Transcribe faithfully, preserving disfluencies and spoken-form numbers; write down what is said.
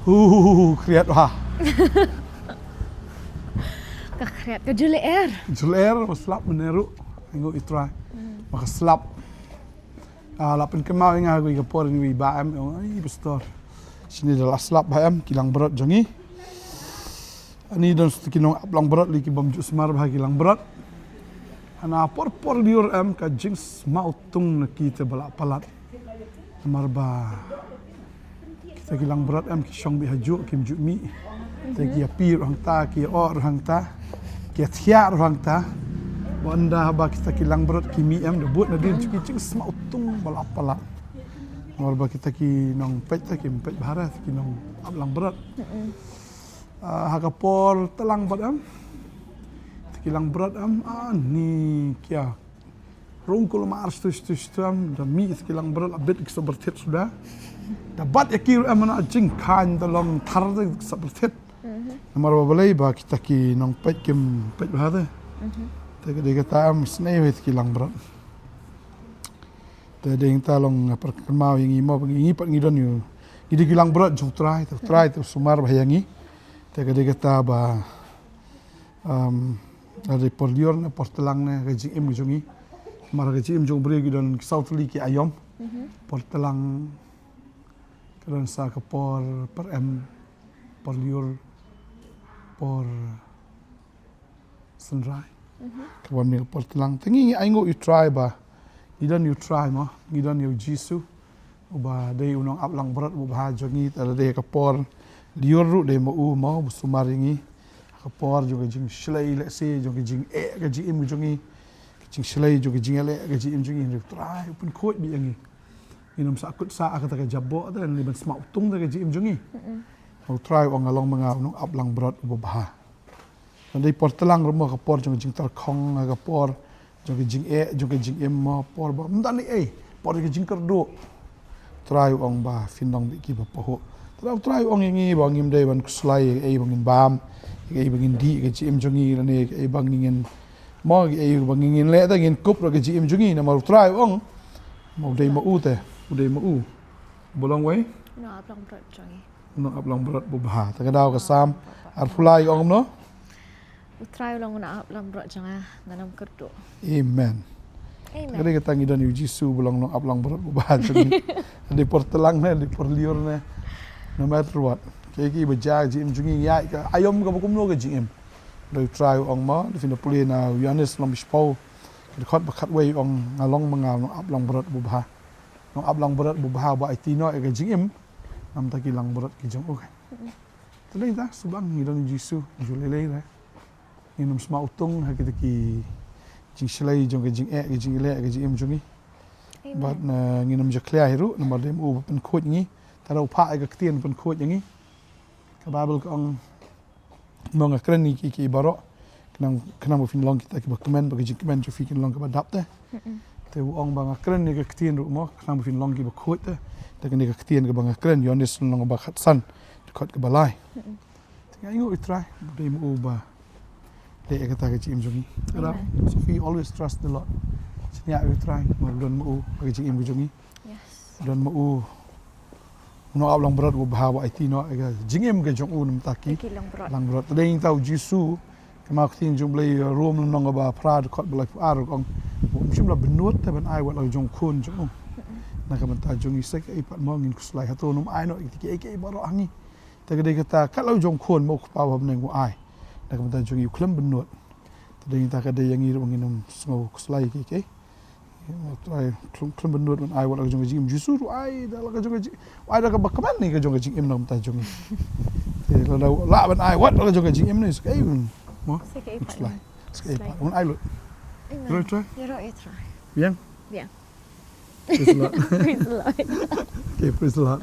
Uh, khriat ha. Ka khriat ka jylliew. Jylliew, ba slap mynne ruh. Ainguh i Trai. Ba ka slap. Ah, la pynkynmaw ïa nga ha kawei ka por, ïa kawei ba em, ïa, ai, pastor. Shini da la slap ba em, ki langbrot jong ngi. Ani don sa ki nong ap langbrot lei ki bym ju sumar ba ki langbrot. Hana por por lyiur em ka jingsmautung na ki te ba la palat. Namar ba kita ki langbrot em ki shong beit hajuh kim ju mih. Te ki ïa phi ruh hangta, ki ïa oh ruh hangta, ki ïa thiah ruh hangta. Ba ynda ba kita ki langbrot ki mih em da bud nadien ki jingsmautung ba la palat. Namar ba kita ki nongpeit te kim peit bha re, ki nong ap langbrot. Ah, ha ka por tlang pat em. Kita ki langbrot em, ani ki ïa rung kulmar stu stu stu em, da mih kita ki langbrot la bit ki sop byrthit suda. Da bat ïa ki ruh em, na jingkhain da long thar te ki sop byrthit. Namar ba balei ba kita ki nongpeit kim peit bha te. Te ka dei kata em, isynei ïa kita ki langbrot. Te dei kata long nga pynkynmaw ïa ngi mo ba ngi, ngi pat ngi don ïa u, ngi dei ki langbrot jong u Trai, te u Trai te u sumar bha ïa ngi. Te ka dei kata ba, um, la dei por lyiur ne por tlang ne ka jingim ka jong ngi. Namar ka jingim jong u briew ki don ki saw tylli ki aïom. Por tlang ka don sa ka por pyrem, por lyiur, por synrai. Ka wan mih ka por tlang. Te ngi, ngi ainguh ïa u Trai ba ngi don ïa u Trai mo, ngi don ïa u Jisu. Uba dei u nong ap langbrot uba bha jong ngi, te la dei ka por lyiur ruh dei ma u mo, uba sumar ïa ngi. Ka por jong ka jingshlei lehse, jong ka jingeh ka jingim jong ngi. Ka jingshlei jong ka jingeh leh ka jingim jong ngi, u Trai u pynkhuid beit ïa ngi. Ngin ym sah kut sah ha kata ka jaboh te, lei ban sma utung te ka jingim jong ngi. U Trai u ong nga long ma nga u nong ap langbrot uba bha. Ka dei por tlang ruh mo ka por jong ka jingtyrkhong, ka por jong ka jingeh, jong ka jingim mo, por ba ym don ei ei, por jong ka jingkyrduh. Trai u ong ba phin long beit kiba pahuh. Te u Trai u ong ïa ngi ba ngim dei ban khuslai ïa kaei ba ngin bam, ïa kaei ba ngin dih ka jingim jong ngi, lane ïa kaei ba ngin, mo, ïa kaei ba ngin leh te ngin kup ruh ka jingim jong ngi, namar u Trai u ong. Ma u dei ma u te, u dei ma u. Ba long wei? Nong ap langbrot jong ngi. Nong ap langbrot uba bha. Te ka daw ka Salm arphew lai ka ong kumno? U Trai u long u nong ap langbrot jong nga, ngan ym kyrduh. Amen. Amen. Ka dei kata ngi don ïa u Jisu uba long u nong ap langbrot uba bha jong ngi. Dei por tlang ne, dei por lyiur ne. No matter what. Kaei kaei ba jia ka jingim jong ngi, ïa ka aïom kaba kumno ka jingim. Dei u Trai u ong mo, dei phin da pule na u Ïoannis lynnong ba shiphew, ka dkhot ba khatwei u ong nga long ma nga u nong ap langbrot uba bha. Nong ap langbrot uba bha uba aiti noh ïa ka jingim na bynta ki langbrot ki jong u. Te dei ta, shu bang ngi don ïa u Jisu, ju lei lei re. Ngin ym sma utung ha kita ki jingshlei jong ka jingeh, ka jingleh, ka jingim jong ngi. Amen. Bad, uh, ngin ym jakhlia hi ruh, namar dei ma u ba pynkhuid ngi. Te u phah ïa ka ktien pynkhuid ïa ngi. Ka Baibl ka ong, mo, nga kren ïa ki, ki baroh. Khnang, khnang ba phin long kita kiba kmen, ba ka jingkmen jong phi kin long kaba dap te. Te u ong ba nga kren ïa ka ktien ruh mo, khnang ba phin long kiba khuid te. Te kane ka ktien kaba nga kren, Ïoannis lynnong ba khatsan, dkhot kaba lai. Te nga ainguh ïa u Trai, ba dei ma u ba leh ïa kata ka jingim jong ngi. Amen. So we always trust the Lord. Shaniah ïa u Trai, namar don ma u ha ka jingim ka jong ngi. Yes. Don ma u u nong ap langbrot uba bha uba aiti noh ïa ka jingim ka jong u na bynta ki langbrot. Te dei ta u Jisu, kynmaw ka ktien jong u Blei, Rom lynnong kaba phra dkhot ba laiphew ar ka ong, um shym la bynnud te ban ai wat la ka jong u Khun jong u. Na ka bynta jong ngi, sa kaei pat mo ngin khuslai, hato un ym ai noh ïa kiei kiei baroh ha ngi. Te ka dei kata, kat la u jong u Khun mo u Kpa uba ha bneng u ai. Na ka bynta jong ngi, u khlem bynnud. Te dei ta ka dei ïa ngi ruh ngin ym sngew khuslai kiei kiei. U Trai u khlem, khlem bynnud ban ai wat la ka jong ka jingim. Jisu ruh u ai da la ka jong ka jingim. U ai da kaba kmen ïa ka jong ka jingim na ka bynta jong ngi. Te lada u lah ban ai wat la ka jong ka jingim ne, sa kaei un, mo? Sa kaei pat. Khuslai. Sa kaei pat. Un ai lut. Amen. Ïaroh Trai. Ïaroh ïa u Trai. Biang. Biang. Praise the Lord. Praise the Lord. Okay, praise the Lord.